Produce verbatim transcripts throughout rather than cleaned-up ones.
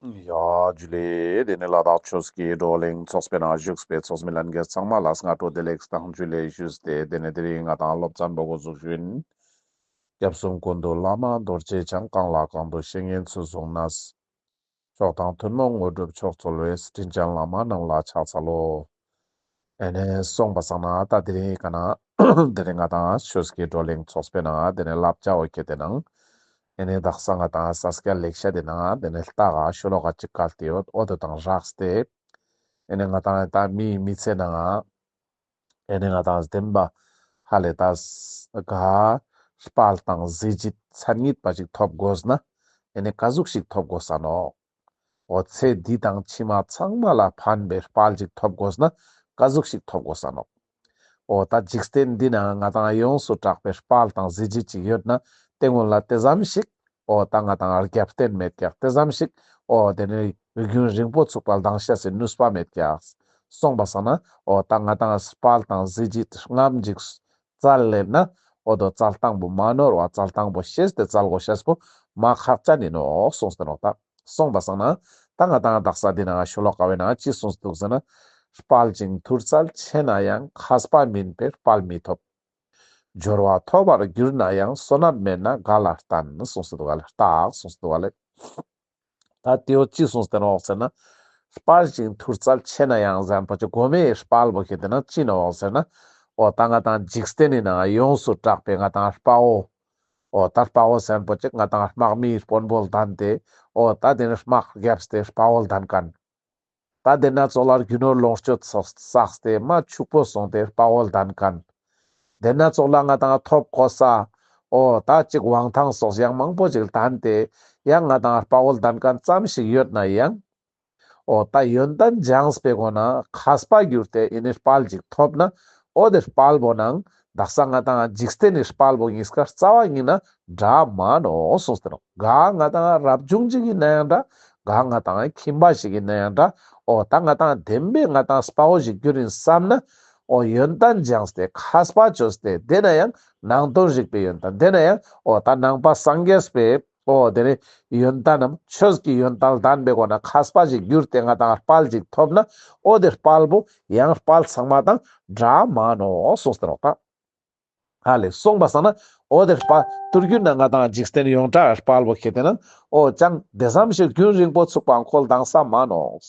ཡ་ཇུ་ལེ། དེ་ནས་ལ་དྭགས་ཆོས་ཀྱི་བགྲོ་གླེང་ཚོགས་པའི་ནང་བཞུགས་པའི་ཚོགས་མི་ལྷན་རྒྱས་ཚང་མ་ལ་སྔ་དྲོ་བདེ་ལེགས་དང་ཇུ་ལེ་ཞུས་ཏེ། དེ་ནས་དེ་རིང་ང་དང་སློབ་ཚན་པོ་འགོ་འཛུགས་ཞུ་ཡིན། སྐྱབས་གསུམ་ཀུན་འདུས་བླ་མ་རྡོ་རྗེ་འཆང་། གང་ལ་གང་འདུལ་བཤེས་གཉེན་ཚུལ་བཟུང་ནས། མཆོག་དང་ཐུན་མོང་དངོས་གྲུབ་མཆོག་སྩོལ་བའི། དྲིན་ཅན་བླ་མ་རྣམས་ལ་ཕྱག་འཚལ་ལོ། ཨེ་ནས་སོང་པ་སང་ན་ད་དེ་རིང་ག་ན་དེ་རིང་ང་དང་ཆོས་ཀྱི་བགྲོ་གླེང་ཚོགས་པའི་ནང་དེ་ནས་བསླབ་བྱ་འོ་ཁེ་དེ་ནང་ཨེ་ནས་དག་ས་ང་དང་ས་སྐྱ་ལེགས་བཤད་དེ་ནང་དེ་ནས་ལྟ་ག་ཤོ་ལོ་ཀ་ཅིག་བཀལ་ཏེ་ཡོད། འོ་དེ་དང་སྦྲགས་ཏེ་ཨེ་ནས་ང་དང་ད་མིའི་མི་ཚེ་ནང་ཨེ་ནས་ང་དང་བདེན་པ་ཧ་ལས་ད་ག་དཔལ་དང་གཟི་བརྗིད་མཚན་ཉིད་པ་ཅིག་ཐོབ་དགོས་ན་ཨེ་ནས་ག་ཟུག་ཞིག་ཐོབ་དགོས་ས་ནོག། འོ་ཚེ་འདི་དང་ཕྱི་མ་ཚང་མ་ལ་ཕན་པའི་དཔལ་ཅིག་ཐོབ་དགོས་ན་ག་ཟུག་ཞིག་ཐོབ་དགོས་ས་ནོག། འོ་ད་འཇིག་རྟེན་འདི་ན་ང་དང་ཡོངས་སུ་གྲགས་པའི་དཔལ་དང་གཟི་བརྗིད་ཅིག་ཡོད་ན་དེ་སྔོན་ལ་དེ་ཙམ་ཞིག་འོ་ད་ང་དང་རྒྱབ་རྟེན་མེད་ཀྱག། དེ་ཙམ་ཞིག་འོ་དེ་ནས་རྒྱུན་རིང་པོ་ཚུགས་པ་ལྡང་ཤེས་སི་ནུས་པ་མེད་ཀྱག། སོང་པ་སང་ན་འོ་ད་ང་དང་དཔལ་དང་གཟི་བརྗིད་རྔམ་ཅིག་བཙལ་ལེ་ན་འོ་དོ་བཙལ་སྟངས་པོ་མ་ནོར་བ་བཙལ་སྟངས་པོ་ཤེས་ཏེ་བཙལ་དགོས་ཤེས་པོ་མ་ཁག་ཅན་ཡིན་ནོག་གསུངས་ཏེ་ནོག་ད། སོང་པ་སང་ན་ད་ང་དང་དག་ས་འདི་ན་ཤོ་ལོ་ཀ་བའི་ནང་ཅི་གསུངས་འདུག་ཟེར་ན། དཔལ་ཞིང་ཐུར་རྩལ་ཆེ་ན་ཡང་། མཁས་པ་མིན་པའི་དཔལ་མི་ཐོབ། འབྱོར་བ་ཐོབ་པར་གྱུར་ན་ཡང་། བསོད་ནམས་མེད་ན་ག་ལ་བརྟན། གསུངས་ཏེ་འདུག་ག་ལེ། རྟགས་གསུངས་ཏེ་འདུག་ག་ལེ། ད་དེའོ་ཅི་གསུངས་ཏེ་ནོག་ཟེར་ན། དཔལ་ཞིང་ཐུར་རྩལ་ཆེ་ན་ཡང་ཟེར་ན་པོ་ཅིག་གོ་མའི་དཔལ་པོ་ཁེ་དེ་ན་ཅི་ནོག་ཟེར་ན། འོ་ད་ང་དང་འཇིག་རྟེན་ནི་ནང་ཡོངས་སུ་གྲགས་པའི་ང་དང་དཔའ་བོ། འོ་ད་དཔའ་བོ་ཟེར་ན་པོ་ཅིག་ང་དང་དམག་མིའི་དཔོན་པོ་ལྡན་ཏེ། འོ་ད་དེ་ནི་དམག་རྒྱབ་སྟེ་དཔའ་བོ་ལྡན་མཁན། ད་དེ་ན་ཙོགས་ལ་རྒྱུ་ནོར་ལོངས་སྤྱོད་བསགས་ཏེ་མ་ཕྱུག་པོ་སོང་སྟེ་དཔའ་བོ་ལྡན་མཁན། དེ་ན་ཙོགས་ལ་ང་དང་ཐོབ་གོ་ས། འོ་ད་ཅིག་དབང་ཐང་སོགས་ཡང་མང་པོ་ཅིག་ལྡན་ཏེ་ཡང་ང་དང་དཔའ་བོ་ལྡན་མཁན་ཙམ་ཞིག་ཡོད་ན་ཡང་། འོ་ད་ཡོན་ཏན་སྦྱངས་པའི་སྒོ་ན་མཁས་པ་གྱུར་ཏེ་ཨེ་ནི་དཔལ་ཅིག་ཐོབ་ན། འོ་དེ་དཔལ་པོ་ནང་དག་ས་ང་དང་འཇིག་རྟེན་ནི་དཔལ་པོ་གཉིས་ཀ་རྩ་བ་ཉིད་ན་འདྲ་མ་ནོག་གསུངས་ཏེ་ནོག། ག་ང་དང་རབ་བྱུང་ཅིག་ཡིན་ན་ཡང་འདྲ། ག་ང་དང་ཁྱིམ་པ་ཞིག་ཡིན་ན་ཡང་འདྲ། འོ་ད་ང་དང་བདེན་པའི་ང་དང་དཔའ་བོ་ཞིག་གྱུར་ཡིན་བསམ་ན། འོ་ཡོན་ཏན་སྦྱངས་ཏེ་མཁས་པ་བཅོས་ཏེ་དེ་ན་ཡང་ནང་དོན་རིག་པའི་ཡོན་ཏན་དེ་ན་ཡང་འོ་ད་ནང་པ་སངས་རྒྱས་པའི་འོ་དེ་ནི་ཡོན་ཏན་ནམ་ཆོས་ཀྱི་ཡོན་ཏན་ལྡན་པའི་སྒོ་ན་མཁས་པ་ཞིག་གྱུར་ཏེ་ང་དང་དཔལ་ཅིག་ཐོབ་ན། འོ་དེ་དཔལ་པོ་ཡང་དཔལ་ཚང་མ་དང་འདྲ་མ་ནོག་གསུངས་ཏེ་ནོག་ད། ཧ་ལེ། སོང་པ་སང་ན་འོ་དེ་དཔལ་དུར་རྒྱུད་ན་ང་དང་འཇིག་རྟེན་ཡོངས་གྲགས་དཔལ་པོ་ཁེ་དེ་ན་འོ་ཅང་དེ་ཙམ་ཞིག་རྒྱུན་རིང་པོ་ཚུགས་པའང་ཁོ་ལྡང་ས་མ་ནོག།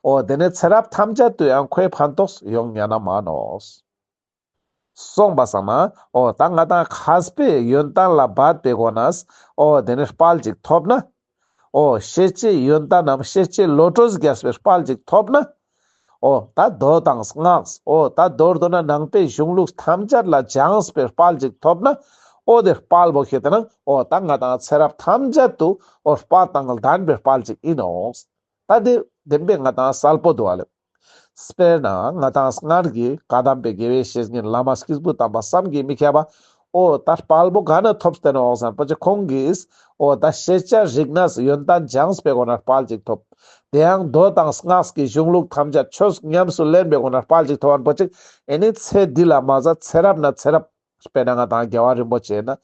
འོ་དེ་ནས་ཚེ་རབས་ཐམས་ཅད་དུ་ཡང་ཁོའི་ཕན་ཐོགས་ཡོང་ཉན་ན་མ་ནོག། སོང་པ་སང་ན་འོ་ད་ང་དང་མཁས་པའི་ཡོན་ཏན་ལ་འབད་པའི་སྒོ་ནས་འོ་དེ་ནས་དཔལ་ཅིག་ཐོབ་ན། འོ་ཤེས་བྱའི་ཡོན་ཏན་ནམ་ཤེས་བྱའི་བློ་གྲོས་རྒྱས་པའི་དཔལ་ཅིག་ཐོབ་ན། འོ་ད་མདོ་དང་སྔགས། འོ་ད་མདོར་བསྡུ་ན་ནང་པའི་གཞུང་ལུགས་ཐམས་ཅད་ལ་སྦྱངས་པའི་དཔལ་ཅིག་ཐོབ་ན། འོ་དེ་དཔལ་པོ་ཁེ་དེ་ན་འོ་ད་ང་དང་ཚེ་རབས་ཐམས་ཅད་དུ་འོ་དཔལ་དང་ལྡན་པའི་དཔལ་ཅིག་ཡིན་ནོག། ད་དེ་བདེན་པའི་ང་དང་གསལ་པོ་འདུག་ཨ་ལེ། དཔེར་ན་ང་དང་སྔར་གྱི་བཀའ་གདམས་པའི་དགེ་བའི་བཤེས་གཉེན་བླ་མ་སྐྱེས་བུ་དམ་པ་བསམ་གྱིས་མི་ཁྱབ་པ། འོ་ད་དཔལ་པོ་ག་ན་ཐོབ་སྟེ་ནོག་ཟེར་ན་པོ་ཅིག་ཁོང་གིས་འོ་ད་ཤེས་བྱ་རིག་གནས་ཡོན་ཏན་སྦྱངས་པའི་སྒོ་ན་དཔལ་ཅིག་ཐོབ། དེ་ཡང་མདོ་དང་སྔགས་ཀྱི་གཞུང་ལུགས་ཐམས་ཅད་ཆོས་ཉམས་སུ་ལེན་པའི་སྒོ་ན་དཔལ་ཅིག་ཐོབ་པ་པོ་ཅིག་ཨེ་ནི་ཚེ་འདི་ལ་མ་ཟད་ཚེ་རབས་ན་ཚེ་རབས། དཔེར་ན་ང་དང་རྒྱལ་བ་རིན་པོ་ཆེ་ན་ད་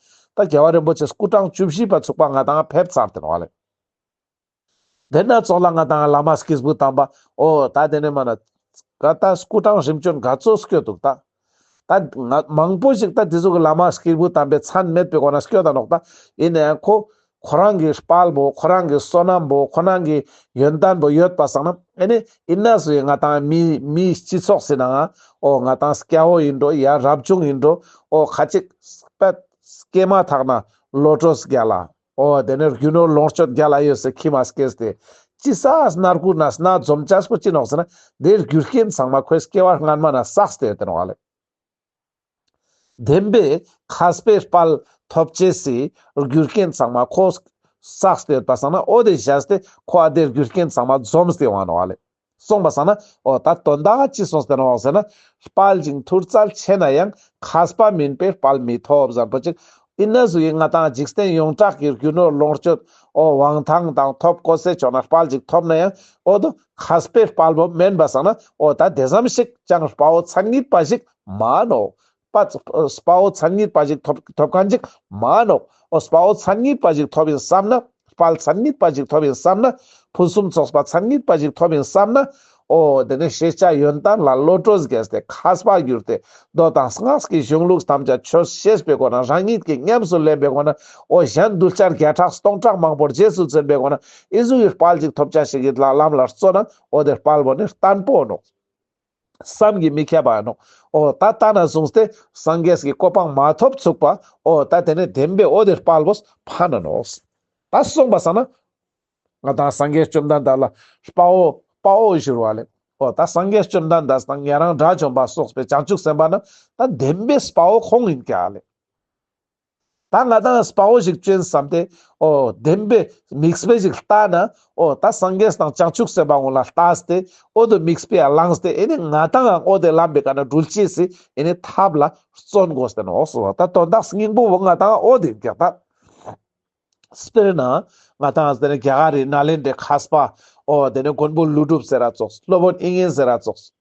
རྒྱལ་བ་རིན་པོ་ཆེ་སྐུ་གྲངས་བཅུ་བཞི་པ་ཚུགས་པ་ང་དང་ཕེབས་ཚར་ཏེ་ནོག་ཨ་ལེ། དེ་ན་ཙོགས་ལ་ང་དང་བླ་མ་སྐྱེས་བུ་དམ་པ་འོ་ད་དེ་ནས་མ་ན་ག་ད་སྐུ་གྲངས་རིམ་བྱོན་ག་ཚོད་སྐྱོད་འདུག་ད། ད་ང་མང་པོ་ཞིག་ད་དེ་ཚོ་གི་བླ་མ་སྐྱེས་བུ་དམ་པའི་མཚན་མེད་པའི་སྒོ་ན་སྐྱོད་ད་ནོག་ད། ཡིན་ན་ཡང་ཁོ་ཁོ་རང་གི་དཔལ་པོ་ཁོ་རང་གི་བསོད་ནམས་པོ་ཁོ་རང་གི་ཡོན་ཏན་པོ་ཡོད་པ་སང་ན་ཨེ་ནི་ཡིན་ན་སུ་ཡིན་ང་དང་མི་མིའི་སྤྱི་ཚོགས་སི་ནང་འོ་ང་དང་སྐྱ་བོ་ཡིན་འགྲོ་ཡ་རབ་བྱུང་ཡིན་འགྲོ་འོ་ཁ་ཅིག་པད་སྐྱེས་མ་ཐག་ན་བློ་གྲོས་རྒྱལ་ལ། འོ་དེ་ནས་རྒྱུ་ནོར་ལོངས་སྤྱོད་རྒྱལ་ལ་ཡོད་སའི་ཁྱིམ་མ་སྐྱེས་ཏེ། ཅི་ས་སྣར་ཁུ་ན་སྣ་འཛོམས་ཅས་པོ་ཅི་ནོག་ཟེར་ན། དེའི་རྒྱུ་རྐྱེན་ཚང་མ་ཁོའི་སྐྱེ་བ་སྔན་མ་ན་བསགས་ཏེ་ཡོད་དེ་ནོག་ཨ་ལེ། བདེན་པའི་མཁས་པའི་དཔལ་ཐོབ་ཅེས་སི་རྒྱུ་རྐྱེན་ཚང་མ་ཁོ་བསགས་ཏེ་ཡོད་པ་སང་ན་འོ་དེ་བཞག་སྟེ་ཁོ་ཨ་དེའི་རྒྱུ་རྐྱེན་ཚང་མ་འཛོམས་ཏེ་ཡོང་ང་ནོག་ཨ་ལེ། སོང་པ་སང་ན་འོ་ད་དོན་དག་ཅི་གསུངས་ཏེ་ནོག་ཟེར་ན། དཔལ་ཞིང་ཐུར་རྩལ་ཆེ་ན་ཡང་། མཁས་པ་མིན་པའི་དཔལ་མི་ཐོབ་ཟེར་པོ་ཅིག་ཡིན་ན་སུ་ཡིན་ང་དང་འཇིག་རྟེན་ཡོངས་གྲགས་ཀྱི་རྒྱུ་ནོར་ལོངས་སྤྱོད་འོ་དབང་ཐང་དང་ཐོབ་གོ་སའི་ཕྱོགས་ན་དཔལ་ཅིག་ཐོབ་ན་ཡང་འོ་དོ་མཁས་པའི་དཔལ་པོ་མེན་པ་སང་ན་འོ་ད་དེ་ཙམ་ཞིག་ཅང་དཔའ་བོ་མཚན་ཉིད་པ་ཞིག་མ་ནོག། དཔའ་དཔའ་བོ་མཚན་ཉིད་པ་ཞིག་ཐོབ་ཐོབ་མཁན་ཅིག་མ་ནོག། འོ་དཔའ་བོ་མཚན་ཉིད་པ་ཞིག་ཐོབ་ཡིན་བསམ་ན་ དཔལ་མཚན་ཉིད་པ་ཞིག་ཐོབ་ཡིན་བསམ་ན། ཕུན་སུམ་ཚོགས་པ་མཚན་ཉིད་པ་ཞིག་ཐོབ་ཡིན་བསམ་ན། འོ་དེ་ནས་ཤེས་བྱ་ཡོན་ཏན་ལ་བློ་གྲོས་རྒྱས་ཏེ་མཁས་པ་གྱུར་ཏེ། མདོ་དང་སྔགས་ཀྱི་གཞུང་ལུགས་ཐམས་ཅད་ཆོས་ཤེས་པའི་སྒོ་ནས་རང་ཉིད་ཀྱིས་ཉམས་སུ་ལེན་པའི་སྒོ་ནས། འོ་གཞན་གདུལ་བྱ་བརྒྱ་ཕྲག་སྟོང་ཕྲག་མང་པོར་རྗེས་སུ་འཛིན་པའི་སྒོ་ནས། ཨི་ཟུག་གི་དཔལ་ཅིག་ཐོབ་བྱ་ཞིག་གི་ལམ་ལ་བརྩོན་ན། འོ་དེ་དཔལ་པོ་ནི་བརྟན་པོ་ནོག་བསམ་གྱིས་མི་ཁྱབ་པ་ནོག་འོ་ད་ལྟ་ན་བཟུང་སྟེ་སངས་རྒྱས་ཀྱི་གོ་འཕང་མ་ཐོབ་ཚུག་པ། འོ་ད་དེ་ནས་བདེན་པའི་འོ་དེ་དཔལ་པོ་ཕན་ན་ནོག་ད་སོང་པ་སང་ན། ང་དང་སངས་རྒྱས་བཅོམ་ལྡན་འདས་ལ་དཔའ་བོ་དཔའ་བོ་ཞུ་བ་ལེ། འོ་ད་སངས་རྒྱས་བཅོམ་ལྡན་འདས་དང་ཉན་རང་དགྲ་བཅོམ་པ་སོགས་པའི་བྱང་ཆུབ་སེམས་དཔའ་ན་ད་བདེན་པའི་དཔའ་བོ་ཁོང་ཡིན་ཀྱག་ལེ། ད་ང་དང་དཔའ་བོ་ཞིག་བཅོན་བསམ་སྟེ། འོ་བདེན་པའི་མིག་དཔེ་ཞིག་ལྟ་ན། འོ་ད་སངས་རྒྱས་དང་བྱང་ཆུབ་སེམས་དཔའ་ངོ་ལ་ལྟས་ཏེ། འོ་དེ་མིག་དཔེ་ཡ་ལངས་ཏེ། ཨེ་ནི་ང་དང་འོ་དེ་ལམ་པའི་ཀ་ན་འགྲུལ་ཅེས་སི་ཨེ་ནི་ཐབས་ལ་བརྩོན་དགོས་ཏེ་ནོག་སོ། ད་དོན་དག་སྙིང་པོ་བོ་ང་དང་འོ་དེ་ཡིན་ཀྱག་ད། དཔེར་ན་ང་དང་དེ་ནས་རྒྱ་གར་རི་ནཱ་ལེནྡྲའི་མཁས་པ། འོ་དེ་ནས་མགོན་པོ་ཀླུ་སྒྲུབ་ཟེར་ར་ཙོགས། སློབ་དཔོན་དབྱིག་གཉེན་ཟེར་ར་ཙོགས།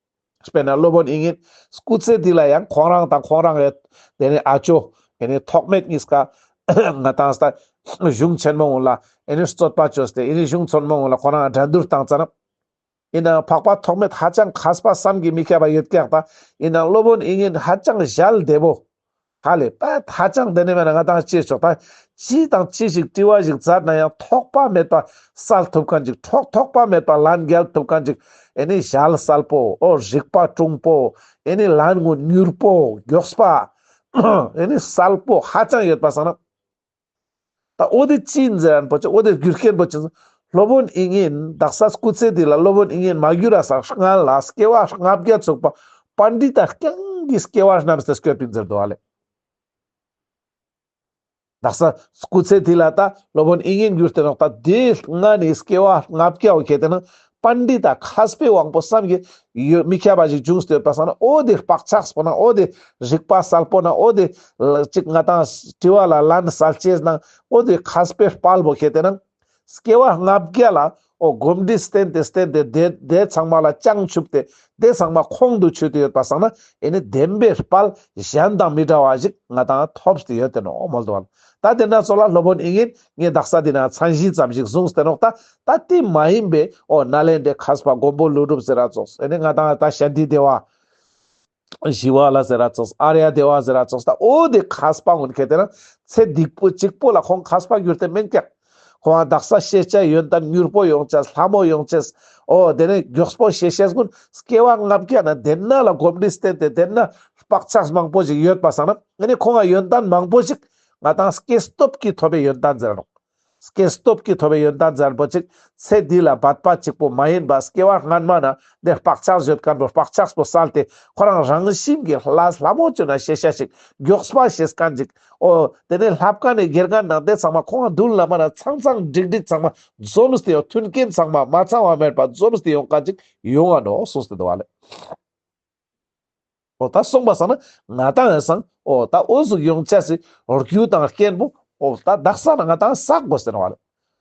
དཔེར་ན་སློབ་དཔོན་དབྱིག་གཉེན་སྐུ་ཚེ་འདི་ལ་ཡང་ཁོང་རང་དང་ཁོང་རང་ཡོད་དེ་ནས་ཨ་ཅོ་དེ་ནས་ཐོགས་མེད་གཉིས་ཀ་ང་དང་ས་གཞུང་ཆེན་མོ་ངོ་ལ་ཨེ་ནི་རྩོད་པ་བཅོས་ཏེ། ཨེ་ནི་གཞུང་ཆེན་མོ་ངོ་ལ་ཁོང་རང་འགྲན་བསྡུར་བཏང་ཙ་ན། ཡིན་ནའང་འཕགས་པ་ཐོགས་མེད་ཧ་ཅང་མཁས་པ་བསམ་གྱིས་མི་ཁྱབ་པ་ཡོད་ཀྱག་ད། ཡིན་ནའང་སློབ་དཔོན་དབྱིག་གཉེན་ཧ་ཅང་ཞལ་བདེ་བོ། ཧ་ལས་པ་ཧ་ཅང་བདེ་ནས་མེད་ན་ང་དང་ཅི་ཆོག་ད། ཅི་དང་ཅི་ཞིག་དྲི་བ་ཞིག་མཛད་ན་ཡང་ཐོགས་པ་མེད་པ་སལ་ཐུབ་མཁན་ཅིག་ཐོགས་ཐོགས་པ་མེད་པ་ལན་རྒྱལ་ཐུབ་མཁན་ཅིག་ཨེ་ནི་ཞལ་གསལ་པོ། འོ་རིག་པ་གྲུང་པོ། ཨེ་ནི་ལན་ངོ་མྱུར་པོ། མགྱོགས་པ། ཨེ་ནི་གསལ་པོ་ཧ་ཅང་ཡོད་པ་སང་ན། ད་འོ་དེ་ཅི་ཡིན་ཟེར་ན་པོ་ཅིག་འོ་དེ་རྒྱུ་རྐྱེན་པོ་ཅིག་སློབ་དཔོན་དབྱིག་གཉེན་དག་ས་སྐུ་ཚེ་འདི་ལ་སློབ་དཔོན་དབྱིག་གཉེན་མ་གྱུར་ར་སང་སྔན་ལ་སྐྱེ་བ་ལྔ་བརྒྱ་ཚུགས་པ་པཎྜི་ཏ་རྐྱང་གི་སྐྱེ་བ་རྣམས་ཏེ་སྐྱོད་པིན་ཟེར་དོ་ཨ་ལེ། དག་ས་སྐུ་ཚེ་འདི་ལ་ད་སློབ་དཔོན་དབྱིག་གཉེན་གྱུར་ཏེ་ནོག་ད་དེ་སྔ་ནས་སྐྱེ་བ་ལྔ་བརྒྱ་འོ་ཁྱེར་ཏེ་ན་པཎྜི་ཏ་མཁས་པའི་དབང་པོ་བསམ་གྱིས་མི་ཁྱབ་པ་ཞིག་བྱུང་སྟེ་ཡོད་པ་སང་ན། འོ་དེ་བག་ཆགས་པོ་ན་འོ་དེ་རིག་པ་གསལ་པོ་ན་འོ་དེ་ཅིག་ང་དང་དྲི་བ་ལ་ལན་གསལ་ཅེས་ན་འོ་དེ་མཁས་པའི་དཔལ་པོ་ཁྱེར་ཏེ་ན་སྐྱེ་བ་ལྔ་བརྒྱ་ལ་འོ་གོམས་འདྲིས་བསྟེན་ཏེ་བསྟེན་ཏེ་དེ་དེ་ཚང་མ་ལ་བྱང་ཆུབ་སྟེ་དེ་ཚང་མ་ཁོང་དུ་ཆུད་དེ་ཡོད་པ་སང་ན་ཨེ་ནི་བདེན་པའི་དཔལ་གཞན་དང་མི་འདྲ་བ་ཞིག་ང་དང་ཐོབ་སྟེ་ཡོད་དེ་ནོག་མོལ་དུ་བ། ད་དེ་ན་ཚོ་ལ་སློབ་དཔོན་དབྱིག་གཉེན་ངས་དག་ས་དེ་ན་མཚན་གཞི་ཙམ་ཞིག་བཟུང་སྟེ་ནོག་ད་ད་དེ་མ་ཡིན་པའི་འོ་ནཱ་ལེནྡྲའི་མཁས་པ་མགོན་པོ་ཀླུ་སྒྲུབ་ཟེར་ར་ཙོགས། ཨེ་ནི་ང་དང་ད་ཤཱནྟི་དེ་བ། ཞི་བ་ལྷ་ཟེར་ར་ཙོགས། ཨཱརྱ་དེ་བ་ཟེར་ར་ཙོགས། ད་འོ་དེ་མཁས་པ་ངུན་ཁྱེར་ཏེ་ན་ཚེ་སྡིག་པོ་གཅིག་པོ་ལ་ཁོང་མཁས་པ་གྱུར་ཏེ་མེན་ཀྱག་ཁོང་དག་ས་ཤེས་བྱ་ཡོན་ཏན་མྱུར་པོ་ཡོང་ཅེས་ལྷ་མོ་ཡོང་ཅེས། འོ་དེ་ནས་མགྱོགས་པོ་ཤེས་ཤེས་ཀུན་སྐྱེ་བ་ལྔ་བརྒྱ་ན་དེ་ན་ལ་གོམས་འདྲིས་བསྟེན་ཏེ་དེ་ན་བག་ཆགས་མང་པོ་ཞིག་ཡོད་པ་སང་ན་ཨེ་ནི་ཁོང་ང་ཡོན་ཏན་མང་པོ་ཞིག་ང་དང་སྐྱེས་སྟོབས་ཀྱིས་ཐོབ་པའི་ཡོན་ཏན་ཟེར་ར་ནོག་སྐྱེས་སྟོབས་ཀྱིས་ཐོབ་པའི་ཡོན་ཏན་ཟེར་པོ་ཅིག་ཚེ་འདི་ལ་འབད་པ་གཅིག་པོ་མ་ཡིན་པ་སྐྱེ་བ་སྔན་མ་ན་དེ་བག་ཆགས་ཡོད་མཁན་པོ་བག་ཆགས་པོ་སལ་ཏེ་ཁོ་རང་རང་བཞིན་གྱི་ལྷ་ལྷ་མོ་ཅོ་ན་ཤེས་བྱ་ཞིག་མགྱོགས་པ་ཤེས་མཁན་ཅིག་འོ་དེ་ནས་ལྷབ་མཁན་ནི་དགེ་རྒན་ནང་དེ་ཚང་མ་ཁོང་མདུན་ལ་མ་ན་ཚང་ཚང་འགྲིག་འགྲིག་ཚང་མ་འཛོམས་ཏེ་ཡོང་མཐུན་རྐྱེན་ཚང་མ་མ་ཚང་བ་མེད་པ་འཛོམས་ཏེ་ཡོང་མཁན་ཅིག་ཡོང་ང་ནོག་གསུངས་ཏེ་འདུག་བ་ལེ། འོ་ད་སོང་པ་སང་ན་ང་དང་ཡང་སང་འོ་ད་འོ་ཟུག་ཡོང་ཅེས་སི་རྒྱུ་དང་རྐྱེན་པོ་འོ་ད་དག་ས་ན་ང་དང་བསགས་དགོས་ཟེར་བ་ལེ།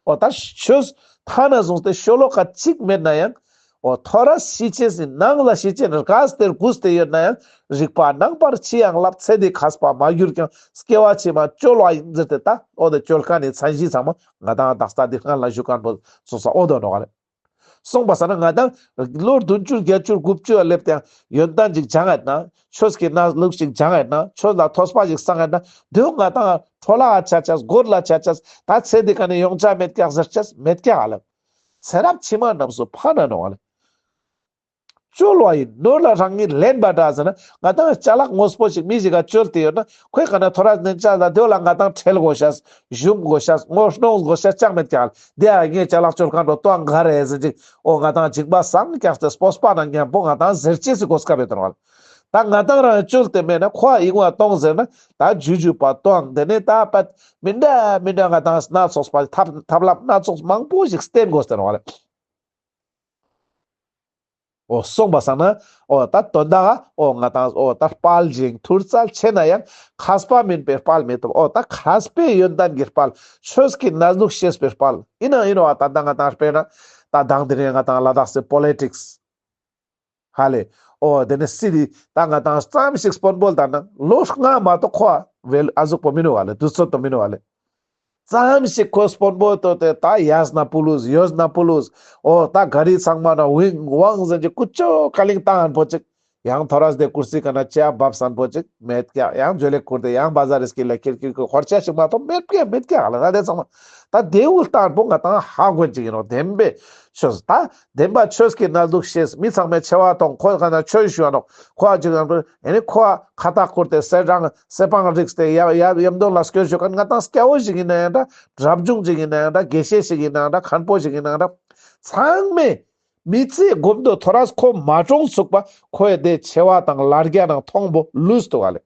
འོ་ད་ཆོས་ཐ་ན་བཟུང་སྟེ་ཤོ་ལོ་ཀ་གཅིག་མེད་ན་ཡང་འོ་ཐོ་རས་ཤེས་ཅེས་སི་ནང་ལ་ཤེས་ཅེས་ནི་རྒས་ཏེ་རྒུད་དེ་ཡོད་ན་ཡང་རིག་པ་རྣམ་པར་ཕྱིའང་བསླབ་ཚེ་འདི་མཁས་པ་མ་གྱུར་ཀྱང་སྐྱེ་བ་ཕྱི་མ་བཅོལ་བ་ཡིན་ཟེར་ཏེ་ད་འོ་དེ་བཅོལ་མཁན་ནི་མཚན་གཞི་ཚང་མ་ང་དང་དག་ས་འདི་སྔན་ལ་ཞུ་མཁན་པོ་སོང་ས་འོ་དོ་ནོག་ལེ། སོང་པ་སང་ན་ང་དང་ལོ་བདུན་ཅུ་བརྒྱད་ཅུ་དགུ་བཅུ་ལ་སླེབས་ཏེ་ཡོན་ཏན་ཅིག་སྦྱང་ཡོད་ན་ཆོས་ཀྱི་གནས་ལུགས་ཤིག་སྦྱང་ཡོད་ན་ཆོས་ལ་ཐོས་པ་ཞིག་སངས་ཡོད་ན་དེ་ང་དང་འཕྲོ་བརླག་ཆ་ཆས་སྒོར་ལ་ཆ་ཆས་ད་ཚེ་འདི་ཀ་ནས་ཡོང་ཆ་མེད་ཀྱག་ཟེར་ཆས་མེད་ཀྱག་ཨ་ལེ། ཚེ་རབས་ཕྱི་མ་རྣམས་སུ་ཕན་ན་ནོག་ཨ་ལེ། བཅོལ་བ་ཡིན་ནོར་ལ་རང་ཉིད་ལེན་པ་འདྲ་ཟེར་ན་ང་དང་ཅ་ལག་དངོས་པོ་ཞིག་མི་ཞིག་ག་བཅོལ་ཏེ་ཡོད་ན་ཁོའི་ཀ་ན་ཐོ་རས་ནན་ཅ་ལ་དེ་ལ་ང་དང་ཁྲེལ་དགོས་ཤེས་ཞུམ་དགོས་ཤེས་ངོ་གནོང་དགོས་ཤེས་ཅང་མེད་ཀྱག་ལེ། དེ་ཡང་ངས་ཅ་ལག་བཅོལ་མཁན་པོ་ཏོ་ཨང་ག་རེ་ཟེར་ཅིག་འོ་ང་དང་འཇིགས་པ་སངས་ཀྱག་སྟེ་སྤོབས་པ་ན་མཉམ་པོ་ང་དང་ཟེར་ཅེས་སི་གོ་སྐབས་ཡོད་དེ་ནོག་ལེ། ད་ང་དང་རང་བཅོལ་ཏེ་མེད་ན་ཁོ་ཨ་ཡིག་བ་གཏོང་ཟེར་ན་ད་ཇུ་ཇུ་པ་གཏོང་དེ་ནས་ད་པད་མི་འདྲ་མི་འདྲ་ང་དང་སྣ་ཚོགས་པ་ཐབས་ཐབས་ལམ་སྣ་ཚོགས་མང་པོ་ཞིག་བསྟེན་དགོས་ཟེར་བ་ལེ། འོ་སོང་པ་སང་ན་འོ་ད་དོན་དག་འོ་ང་དང་འོ་ད་དཔལ་ཞིང་མཐུ་རྩལ་ཆེ་ན་ཡང་མཁས་པ་མིན་པའི་དཔལ་མི་ཐོབ། འོ་ད་མཁས་པའི་ཡོན་ཏན་གྱི་དཔལ་ཆོས་ཀྱི་གནས་ལུགས་ཤེས་པའི་དཔལ་ཡིན་ན་ཡིན་ནོག་ད་ལྟ་ང་དང་དཔེར་ན་ད་དང་དེ་རིང་ང་དང་ལ་དྭགས་སི་པོ་ལི་ཊིག་སི་ཧ་ལེ། འོ་དེ་ནས་སི་ཏི་ད་ང་དང་ཙམ་ཞིག་དཔོན་པོ་ལྟར་ན་ལོ་ལྔ་མ་གཏོགས་ཁོ་ཨ་ཟུག་པོ་མི་ནུག་ཨ་ལེ། དུས་ཚོད་དུ་མི་ནུག་ཨ་ལེ། ཙམ་ཞིག་ཁོ་དཔོན་པོ་ཏོ་ཏེ་ད་ཡས་ན་ཕུལ་ལུས་ཡོས་ན་ཕུལ་ལུས། འོ་ད་ག་རི་ཚང་མ་ན་ཝིང་ཝང་ཟེར་གྱི་ཀུ་ཅོ་ཀ་ལིང་བཏང་ཧན་པོ་ཅིག། ཡང་ཐོ་རས་ཏེ་ཀུར་སི་ཀ་ན་ཅེ་བབས་ཧན་པོ་ཅིག་མེད་ཀྱག། ཡང་ཇོ་ལེ་ཁུར་ཏེ་ཡང་བ་ཟ་རིས་ཀི་ལ་ཁིར་ཁིར་ཁོར་ཆ་ཞིག་མ་ཐོབ་མེད་ཀྱག་མེད་ཀྱག་ལ་ན་ཏེ་ཚང་མ། ད་ཏེ་འུ་ལྟར་པོ་ང་ཏང་ཧ་གོ་ཅིག་ཡིན་ནོག། བདེན་པའི་ཆོས་ད་བདེན་པ་ཆོས་ཀྱི་གནས་ལུགས་ཤེས། མི་ཚང་མའི་ཆེ་བ་མཐོང་། ཁོ་ག་ན་ཆོས་ཞུ་བ་ནོག། ཁོ་ཨ་ཅིག་ཡང་ཨེ་ནི་ཁོ་ཨ་ཁ་ཏ་ཁུར་ཏེ་སེ་རང་སེ་པང་རིགས་ཏེ་ཡ་ཡ་ཡམ་དོན་ལ་སྐྱོད་ཞུ་མཁན་ང་ཏང་སྐྱ་བོ་ཞིག་ཡིན་ན་ཡང་འདྲ། རབ་བྱུང་ཞིག་ཡིན་ན་ཡང་འདྲ། དགེ་བཤེས་ཤིག་ཡིན་ན་ཡང་འདྲ། མཁན་པོ་ཞིག་ཡིན་ན་ཡང་འདྲ། ཚང་མས་མི་ཚེའི་གོམ་དོ་ཐོ་རས་ཁོ་མ་གྲོངས་ཚུག་པ་ཁོའི་ཏེ་ཆེ་བ་དང་ལར་རྒྱ་ནང་མཐོང་པོ་ལུས་ཏོ་བ་ལེ།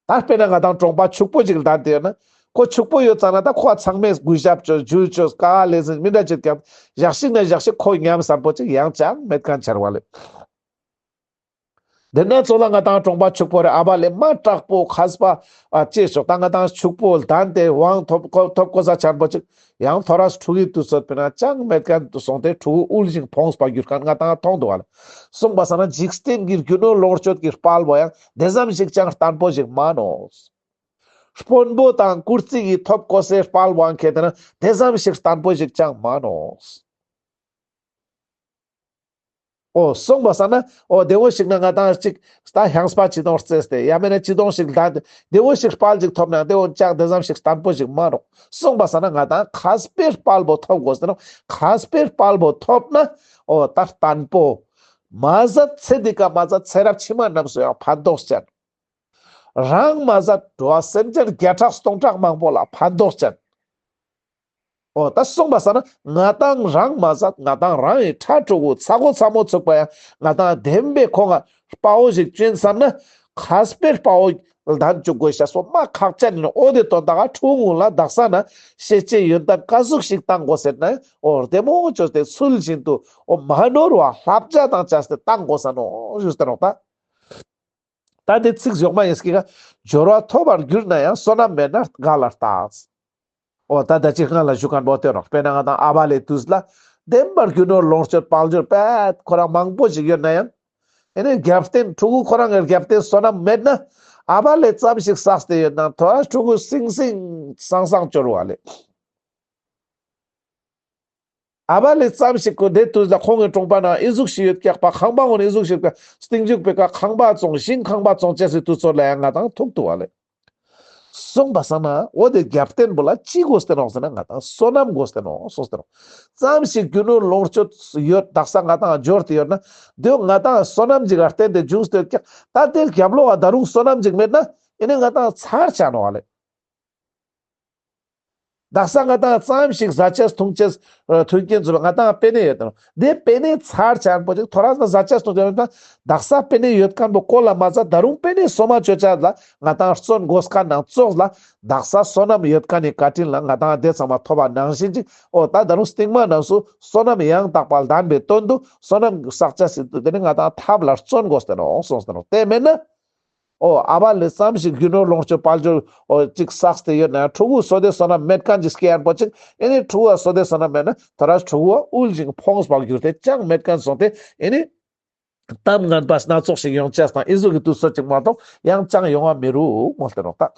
ད་དཔེར་ན་ང་ཏང་གྲོང་པ་ཕྱུག་པོ་ཅིག་ལྡན་ཏེ་ཡོད་ན། ཁོ་ཕྱུག་པོ་ཡོད་ཙང་ན་ད་ཁོ་ཚང་མས་གུས་ཞབས་ཅོས་ཇུས་ཅོས་ཀ་ལེ་ཟིན་མི་འདྲ་ཅིག་ཀྱང་ཞག་ཞིག་ན་ཞག་ཞིག་ཁོ་ཉམས་སམ་པོ་ཅིག་ཡང་ཅང་མེད་མཁན་ཆ་བ་ལེ། དེ་ན་ཚོ་ལ་ང་ཏང་གྲོང་པ་ཕྱུག་པོ་རེ་ཨ་བ་ལེ་མ་དྲག་པོ་མཁས་པ་ཨ་ཅེ་ཤོག་ད་ང་ཏང་ཕྱུག་པོ་ལྡན་ཏེ་དབང་ཐོབ་ཐོབ་གོ་ས་ཆེན་པོ་ཅིག། ཡང་ཐོ་རས་ཕྲུ་གུའི་དུས་ཚོད་པེ་ན་ཅང་མེད་མཁན་དུ་སོང་སྟེ་ཕྲུ་གུ་དབུལ་ཞིང་ཕོངས་པ་གྱུར་མཁན་ང་ཏང་མཐོང་འདུག་བ་ལེ། གསུངས་པ་སང་ན་འཇིག་རྟེན་གྱི་རྒྱུ་ནོར་ལོངས་སྤྱོད་ཀྱི་དཔལ་བོ་ཡང་དེ་ཙམ་ཞིག་ཅང་བརྟན་པོ་ཞིག་མ་ནོག། དཔོན་པོ་དང་བཀུར་སྟི་ཡི་ཐོབ་གོ་སའི་དཔལ་བོ་ཡང་ཁེ་དེ་ན་དེ་ཙམ་ཞིག་བརྟན་པོ་ཞིག་ཅང་མ་ནོག། འོ་གསུངས་པ་སང་ན་འོ་དེ་བོ་ཞིག་ན་ང་ཏང་ཅིག་ད་ཧང་སྤ་ཅི་དོང་རྩེས་ཏེ་ཡ་མེད་ན་ཅི་དོང་ཞིག་ལྡན་ཏེ་དེ་བོ་ཞིག་དཔལ་ཅིག་ཐོབ་ན་དེ་བོ་ཅང་དེ་ཙམ་ཞིག་བརྟན་པོ་ཞིག་མ་ནོག། གསུངས་པ་སང་ན་ང་ཏང་མཁས་པའི་དཔལ་བོ་ཐོབ་དགོས་ཏེ་ནོག། མཁས་པའི་དཔལ་བོ་ཐོབ་ན་འོ་ད་བརྟན་པོ་མ་ཟད་ཚེ་འདི་ཀ་མ་ཟད་ཚེ་རབས་ཕྱི་མ་རྣམས་སུ་ཡང་ཕན་ཐོགས་ཅན། རང་མ་ཟད་འགྲོ་བ་སེམས་ཅན་བརྒྱ་ཕྲག་སྟོང་ཕྲག་མང་པོ་ལ་ཕན་ཐོགས་ཅན། འོ་ད་གསུངས་པ་སང་ན་ང་ཏང་རང་མ་ཟད་ང་ཏང་རང་ཡི་ཕྲུ་གུ་ཚ་གོ་ཚ་མོ་ཚུགས་པ་ཡང་ང་ཏང་བདེན་པའི་ཁོང་ང་དཔའ་བོ་ཞིག་བཅོན་བསམ་ན་མཁས་པའི་དཔའ་བོ་ལྡན་བཅུག་དགོས་ཤ་སོ་མ་ཁག་ཅན་ཡིན་ནོག། འོ་དེ་དོན་དག་ཕྲུ་གུ་ལ་དག་ས་ན་ཤེས་བྱའི་ཡོན་ཏན་ཀ་ཟུག་ཞིག་བཏང་དགོས་ཟེར་ན་འོ་བདེ་མོ་བཅོས་ཏེ་ཚུལ་བཞིན་དུ་འོ་མ་ནོར་བ་བསླབ་བྱ་དང་བཅས་ཏེ་བཏང་དགོས་ས་ནོག་ཞུས་ཏེ་ནོག་ད། ད་དེ་ཚིག་ཞོག་མ་ཡིན་སྐྱེ་ག་འབྱོར་བ་ཐོབ་པར་གྱུར་ན་ཡང་བསོད་ནམས་མེད་ན་ག་ལ་རྟགས། འོ་ད་ད་ཅི་སྔ་ལ་ཞུ་མཁན་པོ་དེ་རོགས་དཔེར་ན་ང་ཏང་ཨ་བ་ལེ་དུས་ལ་བདེན་པར་རྒྱུ་ནོར་ལོངས་སྤྱོད་དཔལ་འབྱོར་པད་ཁོ་རང་མང་པོ་ཞིག་ཡོད་ན་ཡང་ཨེ་ནི་རྒྱབ་རྟེན་ཕྲུ་གུ་ཁོ་རང་གི་རྒྱབ་རྟེན་བསོད་ནམས་མེད་ན་ཨ་བ་ལེ་ཙམ་ཞིག་བསགས་ཏེ་ཡོད་ན་ཐོ་རས་ཕྲུ་གུ་སིང་སིང་སང་སང་སྐྱོར་བ་ལེ། ཨ་བ་ལེ་ཙམ་ཞིག་གོ་དེ་དུས་ལ་ཁོང་གི་གྲོང་པ་ན་ཨི་ཟུག་ཞིག་ཡོད་ཀྱག་པ། ཁང་པ་ངོ་ན་ཨི་ཟུག་ཞིག་པ། སྟེང་འཇུག་པའི་ཀ་ཁང་པ་བཙོང་ཞིང་ཁང་པ་བཙོང་ཅེས་སི་དུས་ཚོད་ལ་ཡང་ང་ཏང་ཐུག་ཏུ་བ་ལེ། གསུངས་པ་སང་ན་འོ་དེ་རྒྱབ་རྟེན་པོ་ལ་ཅི་དགོས་ཏེ་ནོག་ཟེར་ན་ང་ཏང་བསོད་ནམས་དགོས་ཏེ་ནོག་གསུངས་ཏེ་ནོག། ཙམ་ཞིག་རྒྱུ་ནོར་ལོངས་སྤྱོད་ཡོད་དག་ས་ང་ཏང་འབྱོར་ཏེ་ཡོད་ན་དེ་ང་ཏང་བསོད་ནམས་ཅིག་ག་བརྟེན་ཏེ་འབྱུང་སྟེ་ཡོད་ཀྱག། ད་དེ་རྒྱབ་ལོགས་ལ་ད་རུང་བསོད་ནམས་ཅིག་མེད་ན་ཨེ་ནི་ང་ཏང་ཚར་ཆ་ནོག་བ་ལེ། དག་ས་ང་ཏང་ཙམ་ཞིག་ཟ་ཆས་འཐུང་ཆས་མཐུན་རྐྱེན་ཚུལ་ང་ཏང་པེ་ནེ་ཡོད་དང་། དེ་པེ་ནེ་ཚར་ཆ་པོ་ཅིག་ཐོ་རས་ང་ཟ་ཆས་འཐུང་ཆས་ཡོད་དང་། དག་ས་པེ་ནེ་ཡོད་མཁན་པོ་ཀོ་ལ་མ་ཟ་ད་རུང་པེ་ནེ་སོ་མ་ཅོ་ཆས་ལ་ང་ཏང་བརྩོན་དགོས་མཁན་ནང་ཙོགས་ལ་དག་ས་བསོད་ནམས་ཡོད་མཁན་ནི་བཀའ་དྲིན་ལ་ང་ཏང་དེ་ཚང་མ་ཐོབ་པ་ནང་བཞིན་ཅིག། འོ་ད་ད་རུང་སྟིང་མ་ནང་སུ་བསོད་ནམས་ཡང་དག་པ་ལྡན་པའི་དོན་དུ་བསོད་ནམས་བསགས་ཆས་སི་དུ་དེ་ནི་ང་ཏང་ཐབས་ལ་བརྩོན་དགོས་ཏེ་ནོག་གསུངས་ཏེ་ནོག། དེ་མེད་ན། འོ་ཨ་བ་ལེ་ཙམ་ཞིག་རྒྱུ་ནོར་ལོངས་སྤྱོད་དཔལ་འབྱོར་འོ་ཅིག་བསགས་ཏེ་ཡོད་ན་ཕྲུ་གུ་བསོད་བདེ་བསོད་ནམས་མེད་མཁན་ཅིག་སྐྱེ་ཡན་པོ་ཅིག་ཨེ་ནི་ཕྲུ་གུ་བསོད་བདེ་བསོད་ནམས་མེད་ན་ཐོ་རས་ཕྲུ་གུ་དབུལ་ཞིང་ཕོངས་པར་གྱུར་ཏེ་ཅང་མེད་མཁན་སོང་སྟེ་ཨེ་ནི་གཏམ་ངན་པ་སྣ་ཚོགས་ཤིག་ཡོང་ཆས་དང་ཨི་ཟུག་གི་དུས་ཚོད་ཅིག་མ་གཏོགས་ཡང་ཅང་ཡོང་བ་མི་རུག་མོལ་ཏེ་ནོག་ད།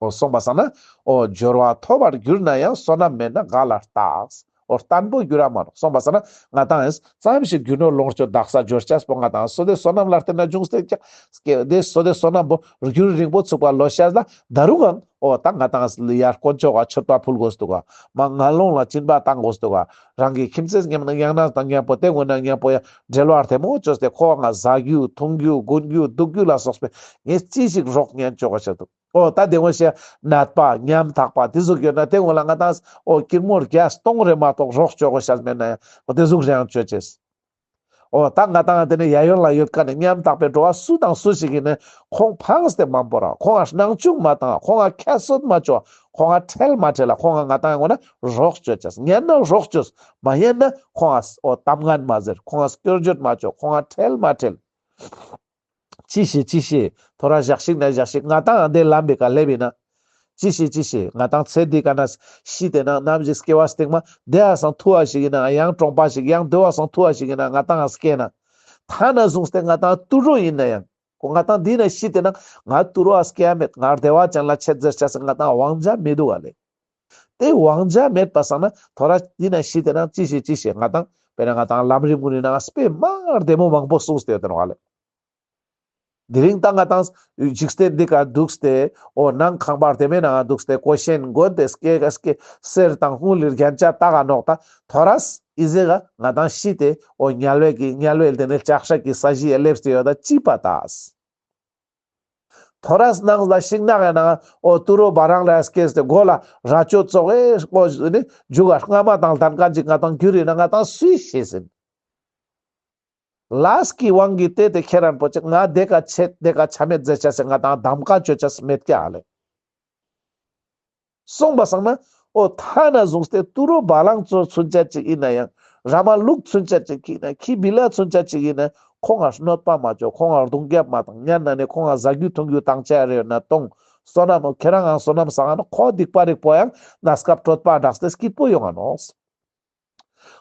འོ་གསུངས་པ་སང་ན། འོ་འབྱོར་བ་ཐོབ་པར་གྱུར་ན་ཡང་བསོད་ནམས་མེད་ན་ག་ལ་རྟགས། འོ་བརྟན་པོ་འགྱུར་ར་མ་ནོག་གསུངས་པ་སང་ན་ང་ཏང་ཙམ་ཞིག་རྒྱུ་ནོར་ལོངས་སྤྱོད་དག་ས་འབྱོར་ཆས་པོ་ང་ཏང་བསོད་བདེ་བསོད་ནམས་ལ་བརྟེན་ན་འབྱུང་སྟེ་ཀྱག། དེ་བསོད་བདེ་བསོད་ནམས་པོ་རྒྱུན་རིང་པོ་ཚུགས་པ་ལོ་ཤས་ལ་ད་རུང་ངང་འོ་ད་ང་ཏང་ཡར་དཀོན་མཆོག་ག་མཆོད་པ་ཕུལ་དགོས་འདུག་ག། མ་ངན་སློང་ལ་སྦྱིན་པ་བཏང་དགོས་འདུག་ག། རང་གི་ཁྱིམ་མཚེས་མཉམ་ན་མཉམ་པོ་དེ་ངོ་ན་མཉམ་པོ་ཡ་འབྲེལ་བ་བདེ་མོ་བཅོས་ཏེ་ཁོ་ང་ཟ་རྒྱུ་འཐུང་རྒྱུ་གོན་རྒྱུ་འདུག་རྒྱུ་ལ་སོགས་པའི་ངས་ཅི་ཞིག་རོགས་ཉན་ཆོག་ག་ཆ་འདུག། འོ་ད་དེ་ངོ་ཤེས་ནད་པ་ཉམ་ཐག་པ་དེ་ཟུག་ཡོད་ན་དེ་ངོ་ལ་ང་ཏང་འོ་ཀིར་མོ་བརྒྱ་སྟོང་རེ་མ་གཏོགས་རོགས་བཅོ་དགོས་ཤ་མེད་ན་ཡང་འོ་དེ་ཟུག་རེ་ཡང་བཅོ་ཅེས། འོ་ད་ང་ཏང་དེ་ནས་ཡ་ཡོན་ལ་ཡོད་མཁན་ནི་ཉམ་ཐག་པའི་འགྲོ་བ་སུ་དང་སུ་ཞིག་ཡིན་ནའང་ཁོང་ཕངས་ཏེ་མ་བོར་ར་ཁོང་ང་སྣང་ཆུང་མ་བཏང་ཁོང་ང་ཁྱད་གསོད་མ་བཅོ་ཁོང་ང་ཁྲེལ་མ་ཁྲེལ་ལ་ཁོང་ང་ང་ཏང་ངོ་ན་རོགས་བཅོ་ཅེས། ཉན་ན་རོགས་བཅོས་མ་ཉན་ན་ཁོང་ང་འོ་གཏམ་ངན་མ་ཟེར་ཁོང་ང་སྐྱོར་བརྗོད་མ་བཅོ་ཁོང་ང་ཁྲེལ་མ་ཁྲེལ། ཅི་ཤེས་ཅི་ཤེས། ཐོ་རས་ཞག་ཞིག་ན་ཞག་ཞིག་ང་ཏང་འདི་ལམ་པའི་ཀ་སླེབས་ཡིན་ན། ཅི་ཤེས་ཅི་ཤེས། ང་ཏང་ཚེ་འདི་ཀ་ན་ཤི་སྟེ་ན་ནམ་ཞིག་སྐྱེ་བ་སྟིང་མ་དེ་ཨ་སང་ཐུ་བ་ཞིག་ཡིན་ན་ཡང་གྲོང་པ་ཞིག་ཡང་དེ་བ་སང་ཐུ་བ་ཞིག་ཡིན་ན་ང་ཏང་ཨ་སྐྱེ་ན། ཐ་ན་བཟུང་སྟེ་ང་ཏང་དུད་འགྲོ་ཡིན་ན་ཡང་། ཁོ་ང་ཏང་འདི་ན་ཤི་ཏེ་ན་ང་ཏུ་རོ་ཨ་སྐྱེ་ཡ་མེད། ང་བདེ་བ་ཅན་ལ་ཆེད་ཟེར་ཆ་སེ་ང་ཏང་དབང་ཆ་མི་འདུག་ག་ལེ། དེ་དབང་ཆ་མེད་པ་སང་ན་ཐོ་རས་འདི་ན་ཤི་ཏེ་ན་ཅི་ཤེས་ཅི་ཤེས་ང་ཏང་དཔེར་ན་ང་ཏང་ལམ་རིམ་གུན་ནི་ནང་དཔེ་མ་བདེ་མོ་མང་པོ་གསུངས་ཏེ་ཡོད་དེ་ནོག་ག་ལེ། དེ་རིང་ད་ང་ཏང་འཇིག་རྟེན་འདི་ཀ་འདུག་སྟེ་འོ་ནང་ཁང་པ་བདེ་མོའི་ནང་འདུག་སྟེ་ཀོ་ཤེན་གོན་ཏེ་སྐེ་སྐེ་གསེར་དང་ཧུང་ལིར་རྒྱན་ཆ་བཏགས་ག་ནོག། ད་ཐོ་རས་ཨི་ཟེ་ག་ང་ཏང་ཤི་ཏེ་འོ་དམྱལ་བའི་གི་དམྱལ་བའི་དེ་ནི་ལྕགས་སྲེག་གི་ས་གཞི་ཡ་སླེབས་ཏེ་ཡོད་ད་ཅི་པ་ད། ཐོ་རས་ནང་ལ་ཤིང་ནགས་ཡ་ནང་འོ་ཏུ་རོ་བ་རང་ལ་སྐྱེས་ཏེ་མགོ་ལ་རྭ་ཅོ་ཙོགས་ཨེ་འོ་ནི་མཇུག་ག་རྔ་མ་དང་ལྡན་མཁན་ཅིག་ང་ཏང་གྱུར་ཡིན་ན་ང་ཏང་སུས་ཤེས་ཟིན། ལས་ཀྱི་དབང་གིས་དེ་དེ་ཁྱེད་རང་པོ་ཅིག་ང་དེ་ཀ་ཆད་དེ་ཀ་ཆ་མེད་ཟེར་ཆ་སེ་ང་ཏང་གདམ་ཀ་ཅོ་ཆ་སེ་མེད་ཀྱག་ལེ། སོང་པ་སང་ན་འོ་ཐ་ན་བཟུང་སྟེ་ཏུ་རོ་བ་ལང་ཙོ་ཚུན་ཆད་ཅིག་ཡིན་ན་ཡང་ར་མ་ལུག་ཚུན་ཆད་ཅིག་ཡིན་ན་ཁྱི་བི་ལ་ཚུན་ཆད་ཅིག་ཡིན་ན་ཁོང་ང་གནོད་པ་མ་ཅོ། ཁོང་ང་རྡུང་རྒྱབ་མ་བཏང་། ཉན་ན་ནི་ཁོང་ང་ཟ་རྒྱུ་འཐུང་རྒྱུ་བཏང་ཆ་རེ་ཡོད་ན་གཏོང་། བསོད་ནམས་ཁྱེད་རང་ང་བསོད་ནམས་བསགས་ན་ཁོ་སྡིག་པ་རིག་པོ་ཡང་གནས་སྐབས་གྲོད་པ་བསྒྲགས་ཏེ་སྐྱིད་པོ་ཡོང་ང་ནོག།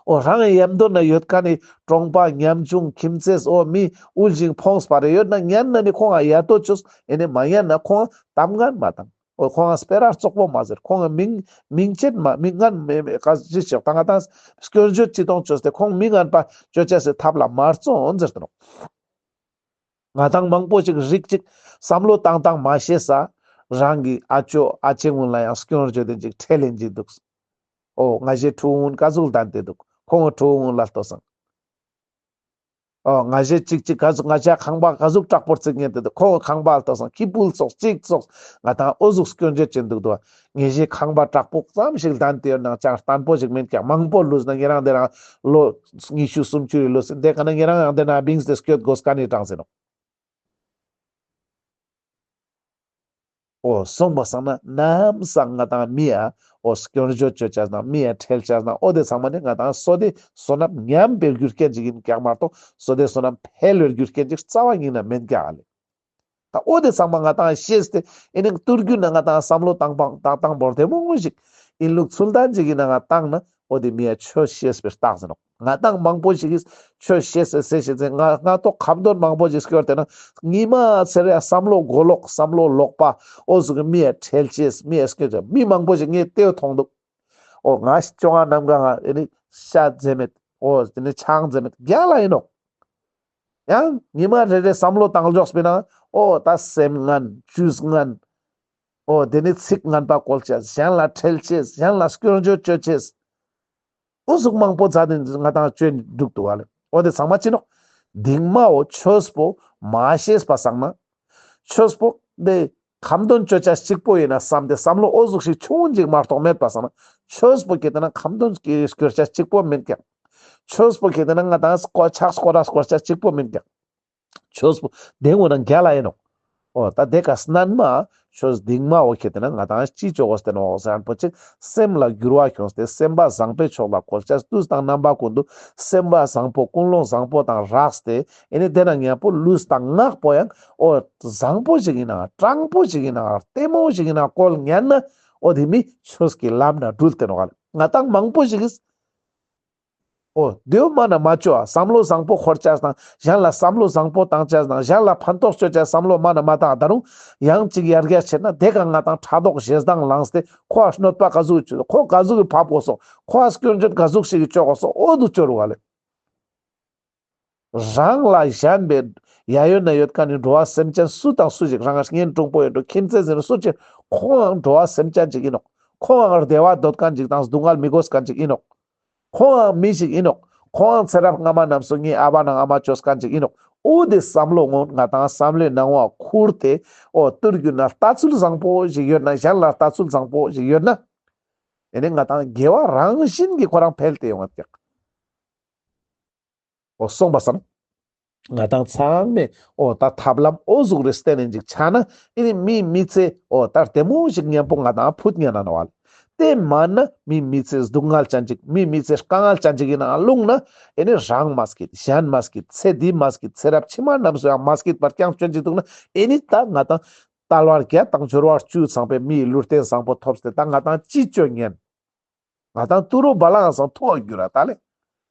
འོ་རང་གི་ཡམ་དོ་ན་ཡོད་མཁན་ནི་གྲོང་པ་ཉམ་ཆུང་ཁྱིམ་མཚེས་འོ་མི་དབུལ་ཞིང་ཕོངས་པ་རེ་ཡོད་ན་ཉན་ན་ནི་ཁོང་ང་ཡ་ཏོ་ཅོས། ཨེ་ནི་མ་ཉན་ན་ཁོང་ང་གཏམ་ངན་མ་བཏང་། འོ་ཁོང་ང་སྤེ་ར་རྩོག་པོ་མ་ཟེར། ཁོང་ང་མིང་མིང་ཆད་མ་མི་ངན་མེ་མེ་ག་ཅི་ཆོག་ད་ང་ཏང་སྐྱོན་བརྗོད་ཅི་གཏོང་ཅོས་ཏེ་ཁོང་མི་ངན་པ་ཅོ་ཆ་སེ་ཐབས་ལ་མ་བརྩོན་ཟེར་ཏེ་ནོག། ང་ཏང་མང་པོ་ཞིག་རིགས་ཅིག་བསམ་བློ་བཏང་སྟངས་མ་ཤེས་ས་རང་གི་ཨ་ཅོ་ཨ་ཅེ་གུན་ལ་ཡང་སྐྱོན་བརྗོད་དེ་ཅིག་ཁྲེལ་ལེན་ཅིག་འདུག། འོ་ང་ཞའི་ཕྲུ་གུ་གུན་ཀ་ཟུག་ལྡན་ཏེ་འདུག། ཁོང་གི་ཕྲུ་གུ་གུན་ལ་ལྟོས་སང་། འོ་ང་ཞའི་ཅིག་ཅིག་ཀ་ཟུག་ང་ཞའི་ཁང་པ་ཀ་ཟུག་དྲག་པོ་རྩིག་ཉན་ཏེ་འདུག། ཁོང་གི་ཁང་པ་ལ་ལྟོས་སང་ཁྱི་ཕུལ་ཙོགས་ཅིག་ཙོགས་ང་ཏང་འོ་ཟུག་སྐྱོན་བརྗོད་ཅན་འདུག་འདུག། ངེ་ཞའི་ཁང་པ་དྲག་པོ་ཙམ་ཞིག་ལྡན་ཏེ་ཡོད་ན་ཅང་བརྟན་པོ་ཞིག་མེད་ཀྱག། མང་པོ་ལུས་ན་ཉེ་རང་དེ་རང་ལོ་ཉི་ཤུ་སུམ་ཅུ་རེ་ལུས་ཏེ་ཀ་ན་ཉེ་རང་ཡང་དེ་ན་བིངས་ཏེ་སྐྱོད་དགོས་ཀ་ནི་གྲངས་ཟེར་ནོག། འོ་སོང་པ་སང་ན་ནམ་སང་ང་ཏང་མི་ཡ་འོ་སྐྱོན་བརྗོད་ཅོ་ཆ་ན་མི་ཡ་ཁྲེལ་ཆ་ན་འོ་དེ་ཚང་མ་ནི་ང་ཏང་བསོད་བདེ་བསོད་ནམས་ཉམས་པའི་རྒྱུ་རྐྱེན་ཅིག་ཡིན་ཀྱག་མ་གཏོགས་བསོད་བདེ་བསོད་ནམས་འཕེལ་བའི་རྒྱུ་རྐྱེན་ཅིག་རྩ་བ་ཉིད་ན་མེད་ཀྱག་ལེ། ད་འོ་དེ་ཚང་མ་ང་ཏང་ཤེས་ཏེ་ཨེ་ནི་ཏུར་རྒྱུ་ན་ང་ཏང་བསམ་བློ་བཏང་པ་བཏང་བཏང་བོར་བདེ་མོ་ཞིག་ཡིན་ལུགས་ཚུལ་ལྡན་ཅིག་ཡིན་ན་ང་བཏང་ན་འོ་དེ་མི་ཡ་ཆོས་ཤེས་པའི་རྟགས་ཟེར་ནོག། ང་ཏང་མང་པོ་ཞིག་གིས་ཆོས་ཤེས་ཟེར་ཟེར་ཞེས་ཟེར་ང་ང་ཏོག་ཁ་འདོན་མང་པོ་ཞིག་སྐྱོར་ཏེ་ན་ཉི་མ་ཚེ་རེ་བསམ་བློ་གོ་ལོག་བསམ་བློ་ལོག་པ་འོ་ཟུག་གི་མི་ཡ་ཁྲེལ་ཆེས་མི་ཡ་སྐྱོ་ཆེས་མི་མང་པོ་ཞིག་ངས་ལྟེ་བ་མཐོང་འདུག། འོ་ང་ཅོ་ང་ནམ་ག་ང་ཨེ་ནི་ཤ་ཟེ་མེད་འོ་དེ་ནི་ཆང་ཟེ་མེད་རྒྱལ་ལ་ཡིན་ནོག། ཡང་ཉི་མ་རེ་རེ་བསམ་བློ་བཏང་ལོག་སྤེ་ན་འོ་ད་སེམས་ངན་ཇུས་ངན་འོ་དེ་ནི་ཚིག་ངན་པ་བཀོལ་ཆེས་གཞན་ལ་ཁྲེལ་ཆེས་གཞན་ལ་སྐྱོན་བརྗོད་ཅོ་ཆེས། འོ་ཟུག་མང་པོ་མཛད་དེ་ང་ཏང་ཅོ་འདུག་འདུག་བ་ལེ། འོ་དེ་ཚང་མ་ཅི་ནོག། དེང་མ་འོ་ཆོས་པོ་མ་ཤེས་པ་སང་ན། ཆོས་པོ་དེ་ཁ་འདོན་ཅོ་ཆ་གཅིག་པོ་ཡིན་ན་བསམ་སྟེ་བསམ་བློ་འོ་ཟུག་ཞིག་ཆུང་ངུན་ཅིག་མ་གཏོགས་མེད་པ་སང་ན། ཆོས་པོ་ཁེ་ཏེ་ན་ཁ་འདོན་སྐྱོར་ཆ་གཅིག་པོ་མེད་ཀྱག། ཆོས་པོ་ཁེ་ཏེ་ན་ང་ཏང་སྐོར་ཕྱག་སྐོར་ར་སྐོར་ཆ་གཅིག་པོ་མེད་ཀྱག། ཆོས་པོ་དེ་ངོ་ན་རྒྱལ་ལ་ཡིན་ནོག། འོ་ད་དེ་ཀ་སྣན་མ་ཆོས་དེང་མ་འོ་ཁེ་ཏེ་ན་ང་ཏང་ཅི་ཅོ་གོས་ཏེ་ནོག་ཟེར་ན་པོ་ཅིག་སེམས་ལ་འགྱུར་བ་ཁྱོངས་ཏེ་སེམས་པ་བཟང་པོའི་ཕྱོགས་ལ་འཁོར་ཆ་དུས་དང་རྣམ་པ་ཀུན་ཏུ་སེམས་པ་བཟང་པོ་ཀུན་སློང་བཟང་པོ་དང་སྦྲགས་ཏེ་ཨེ་ནི་དེ་ན་ཉམ་པོ་ལུས་དང་ངག་པོ་ཡང་འོ་བཟང་པོ་ཞིག་ཡིན་ན་དྲང་པོ་ཞིག་ཡིན་ན་ལྟད་མོ་ཞིག་ཡིན་ན་བཀོལ་ཉན་ན་འོ་དེ་མི་ཆོས་ཀྱི་ལམ་ན་འགྲུལ་ཏེ་ནོག་ལེ། ང་ཏང་མང་པོ་ཞིག་གིས་འོ་དེའོ་མ་ན་མ་ཅོ་ཨ་བསམ་བློ་བཟང་པོ་འཁོར་ཆ་ན་གཞན་ལ་བསམ་བློ་བཟང་པོ་བཏང་ཆ་ན་གཞན་ལ་ཕན་ཐོགས་ཅོ་ཆ་བསམ་བློ་མ་ན་མ་བཏང་ད་རུང་ཡང་ཅིག་ཡར་རྒྱས་ཆེ་ན་དེ་ཀ་ང་ཏང་ཕྲག་དོག་ཞེ་སྡང་ལངས་ཏེ་ཁོ་ཨ་གནོད་པ་ག་ཟུག་ཅོ་ཁོ་ག་ཟུག་གི་ཕབ་གོས་སོ་ཁོ་ཨ་སྐྱོན་བརྗོད་ག་ཟུག་ཞིག་གི་ཅོ་གོས་སོ་འོ་དུ་ཅོ་རུ་བ་ལེ། རང་ལ་གཞན་པའི་ཡ་ཡོད་ན་ཡོད་མཁན་ནི་འགྲོ་བ་སེམས་ཅན་སུ་དང་སུ་ཞིག་རང་ངར་གཉེན་དྲུང་པོ་ཡིན་འགྲོ་ཁྱིམ་མཚེས་ཡིན་འགྲོ་སུ་ཅིག་ཁོང་ཡང་འགྲོ་བ་སེམས་ཅན་ཅིག་ཡིན་ནོག། ཁོང་ཡང་བདེ་བ་འདོད་མཁན་ཅིག་དང་སྡུག་བསྔལ་མི་དགོས་མཁན་ཅིག་ཡིན་ནོག། ཁོང་ཡང་མི་ཞིག་ཡིན་ནོག། ཁོང་ཡང་ཚེ་རབས་སྔ་མ་རྣམས་སུ་ངའི་ཨ་བ་ནང་ཨ་མ་ཅོས་མཁན་ཅིག་ཡིན་ནོག། འོ་དེ་བསམ་བློ་ངོ་ང་ཏང་བསམ་བློའི་ནང་བ་ཁུར་ཏེ་འོ་ཏུར་རྒྱུ་ན་ལྟ་ཚུལ་བཟང་པོ་ཞིག་ཡོད་ན་གཞན་ལ་ལྟ་ཚུལ་བཟང་པོ་ཞིག་ཡོད་ན་ཨེ་ནི་ང་ཏང་དགེ་བ་རང་བཞིན་གྱི་ཁོ་རང་འཕེལ་ཏེ་ཡོང་བ་ཀྱག། འོ་སོང་པ་སང་ང་ཏང་ཚང་མས་འོ་ད་ཐབས་ལམ་འོ་ཟུག་རེ་བསྟེན་ནས་ཅིག་ཆ་ན་ཨེ་ནི་མི་མི་ཚེ་འོ་ད་བདེ་མོ་ཞིག་མཉམ་པོ་ང་ཏང་ཕུད་ཉན་ན་ནོག་བ་ལེ། དེ་མ་ན་མི་མི་ཚེ་སྡུག་བསྔལ་ཅན་ཅིག་མི་མི་ཚེ་དཀའ་ངལ་ཅན་ཅིག་ཡིན་ན་ལྷུང་ན་ཨེ་ནི་རང་མ་སྐྱིད་གཞན་མ་སྐྱིད་ཚེ་འདི་མ་སྐྱིད་ཚེ་རབས་ཕྱི་མ་རྣམས་སུ་ཡང་མ་སྐྱིད་པར་རྐྱང་སྐྱོན་ཅིག་འདུག་ན་ཨེ་ནི་ད་ང་ཏང་དལ་བ་བརྒྱད་དང་འབྱོར་བ་བཅུ་ཚང་པའི་མིའི་ལུས་རྟེན་བཟང་པོ་ཐོབ་སྟེ་ད་ང་ཏང་ཅི་ཅོ་ཉན། ང་ཏང་ཏུ་རོ་བ་ལང་སང་ཐོག་འགྱུར་ར་ད་ལེ།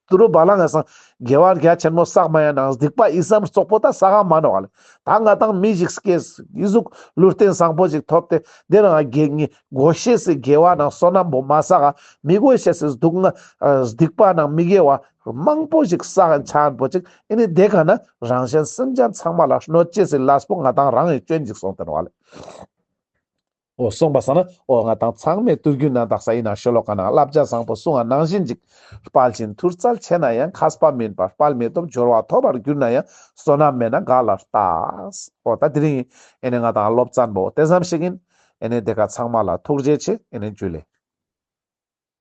ཏུ་རུ་བ་ལང་ངེ་སང་དགེ་བ་རྒྱ་ཆེན་མོ་བསགས་མ་ཡ་ནང་སྡིག་པ་ཨི་ཙམ་བཙོག་པོ་ད་བསགས་མ་ནོག་ལེ། ད་ང་དང་མི་ཞིག་སྐྱེས་ཨི་ཟུག་ལུས་རྟེན་བཟང་པོ་ཞིག་ཐོབ་སྟེ་དེ་རང་དགེ་ངི་དགོས་ཤེས་སི་དགེ་བ་ནང་བསོད་ནམས་པོ་མ་བསགས་མི་དགོས་ཤེས་སི་སྡུག་བསྔལ་སྡིག་པ་ནང་མི་དགེ་བ་མང་པོ་ཞིག་བསགས་ཆ་པོ་ཅིག་ཨེ་ནི་དེ་ག་ན་རང་གཞན་སེམས་ཅན་ཚང་མ་ལ་གནོད་ཅེས་སི་ལས་པོ་ང་དང་རང་ངི་སྐྱོན་ཅིག་སོང་སྟེ་ནོག་ལེ། འོ་གསུངས་པ་སང་ན་འོ་ང་དང་ཚང་མས་དུས་རྒྱུན་ན་དག་ས་ཡིན་ན་ཤོ་ལོ་ཀ་ནང་བསླབ་བྱ་བཟང་པོ་གསུང་བ་ནང་བཞིན་ཅིག་དཔལ་ཆེན་ཐུར་རྩལ་ཆེ་ན་ཡང་མཁས་པ་མིན་པར་དཔལ་མི་ཐོབ། འབྱོར་བ་ཐོབ་པར་གྱུར་ན་ཡང་བསོད་ནམས་མེད་ན་ག་ལ་ལྟ། འོ་ད་དེ་རིང་ཨེ་ནི་ང་དང་སློབ་ཚན་པོ་དེ་ཙམ་ཞིག་ཡིན། ཨེ་ནི་དེ་ག་ཚང་མ་ལ་ཐུགས་རྗེ་ཆེ། ཨེ་ནི་འཇུ་ལེ།